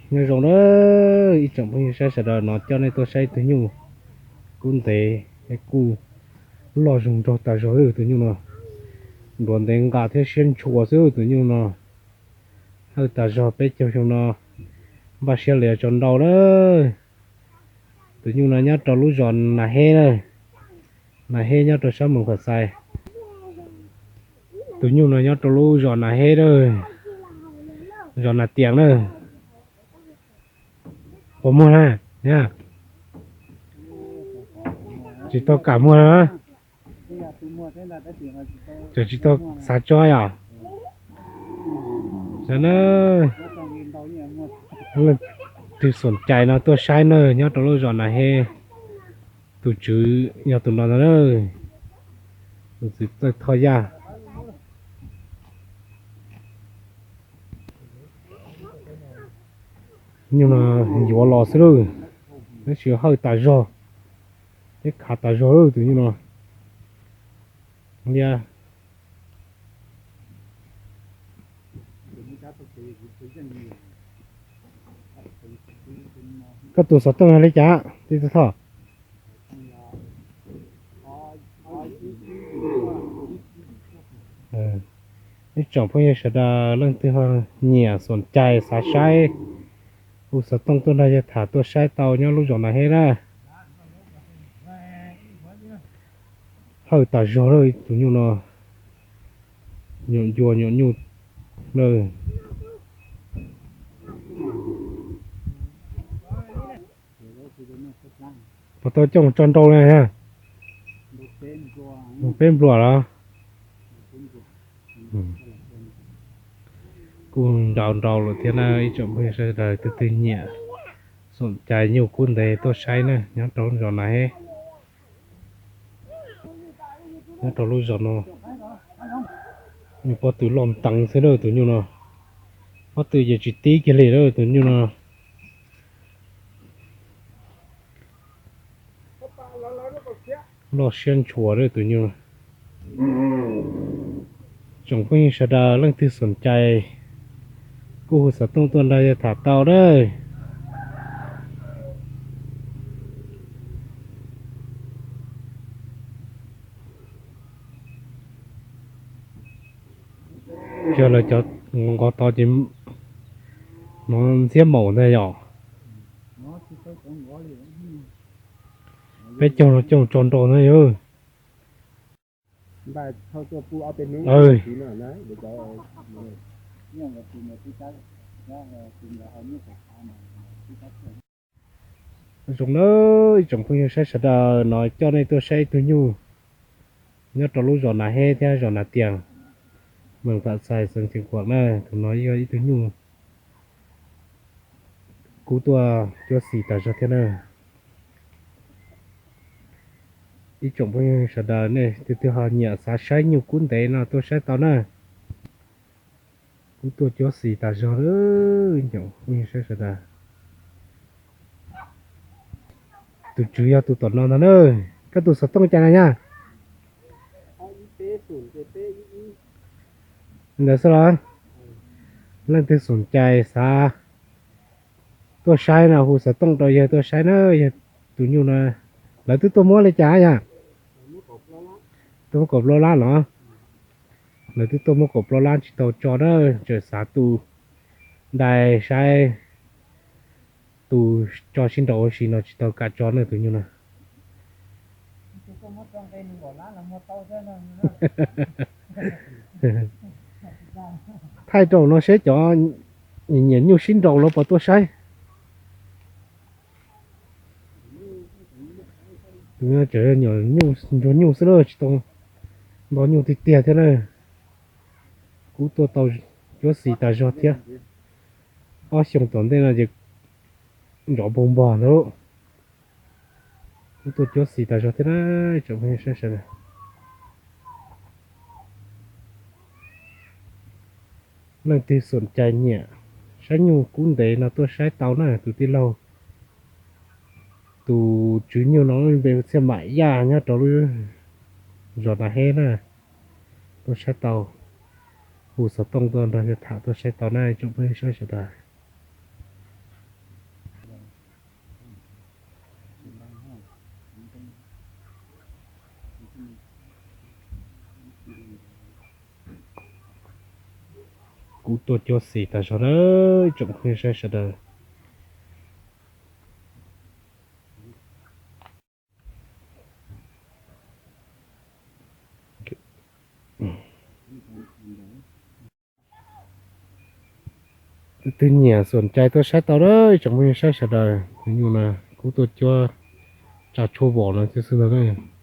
Nyob zoo na ib tsoom phooj ywg saib sawv daws, no coj nej tuaj saib ib tug nyuj kub ntev es kuj loj zoo nraug tas zog lawm tus nyuj no. Nruas ntev nqa thiab siab ntshua xwb tus nyuj no. Hawj tas zog peb caug xyoo no, npaj siab li tso nrau na. Tus nyuj no nyob rau lub zos Nas Heb na. Nas Heb nyob rau sab Moos Pham Xais. Tus nyuj no nyob rau lub zos Nas Heb na, zos Nas Tias na. Puas muag na? Tsis tau kam muag na. Tseem tsis tau xav tso yom. Leej twg xoom cai no tuaj saib na, nyob rau lub zos Nas Heb. Tus tswv yog tus no ntag na, tus tswv Txawj Thoj Yaj. Nyuj no yuav los xwb lauj, tab sis hawj tas zog thiab khav tas zog lauj tus nyuj no. Liab. Koj tus xov tooj yog li cas tij Thoj? Ib tsoom phooj ywg sawv daws leej twg ho nyiam xoom cai xav saib, hu xov tooj tuaj nrog yawg tham tuaj saib tau nyob lub zos Nas Heb na. Hawj tas zog lawm tus nyuj no, nyuam ncua nyuam nyuj lawm. Puas tau coj mus tso nrau na? Peb npluas los? Kuj nrau nrau lawm thiab na ib tsoom phooj ywg sawv daws, tus twg nyiam xoom cai nyuj kub ntev tuaj saib na, nyob rau zos Nas Heb. Nyob rau lub zos no, nyuj pob tw loj nteev xwb na tus nyuj no. Pob tw ces tsis tib kiag li na tus nyuj no. Loj siab ntshua tus nyuj. Tsoom phooj ywg sawv daws leej twg xoom cai kuj hu xov tooj tuaj nrog yawg tham tau na. Yog lawv cov nqov tod ces no ntxhiab maum ntag yom. Peb caug no coj tso nrau na yog. Zoo na ib tsoom phooj ywg saib sawv daws, no coj nej tuaj saib ib tug nyuj nyob rau lub zos Nas Heb thiab zos Nas Tias, moos Pham Xais, xeev Ceev Kuam na. Tus no yog ib tug nyuj kub tuaj cuab xis tas zog thiab na. Ib tsoom phooj ywg sawv daws, nej tus twg ho nyiam xav saib nyuj kub ntev no tuaj saib tau na. Kub tuaj cuab xis tas zog, ib tsoom phooj ywg saib sawv daws. Tus tswv yog tus tom no ntag na. Koj tus xov tooj cas na nyab? Ntawd xwb los? Leej twg xoom cai xav tuaj saib no hu xov tooj rau yawg tuaj saib na. Yog tus nyuj no, lawv twb tuaj muab li cas yog? Tuaj muab kaum plaub lab los? Lawv twb tuaj muab kaum plaub lab tsis tau tso na, tseem xav tu dai saib tus tso sib nraus ua si no tsis tau kam tso na tus nyuj no. Thaij rau no seb cov nyiam nyuj sib nraus los puas tuaj saib. Tseem nyuam nyuj, ntsuag nyuj xwb na, tsis tau nto nyuj tiag tiag thiab na. Kub tuaj tau cuab xis tas zog thiab. Ob xyoo tom ntej no ces ntsov npog npog ntag. Kub tuaj cuab xis tas zog thiab na, tsoom phooj ywg sawv daws. Leej twg xoom cai nyiam saib nyuj kub ntev no tuaj saib tau na tus tij laug. Tus tswv nyuj no lub npe hu Txhiaj Mam Yaj nyob rau lub zos Nas Heb na. Tuaj saib tau, hu xov tooj tuaj nrog yawg tham tuaj saib tau na tsoom phooj ywg sawv daws. Kub tuaj cuab xim tag zog na, tsoom phooj ywg saib sawv daws. Leej twg nyiam xuam cai tuaj saib tau na, tsoom phooj ywg saib sawv daws. Tus nyuj no kub tuaj cuab tsa tshuaj vom no xwb ntag na.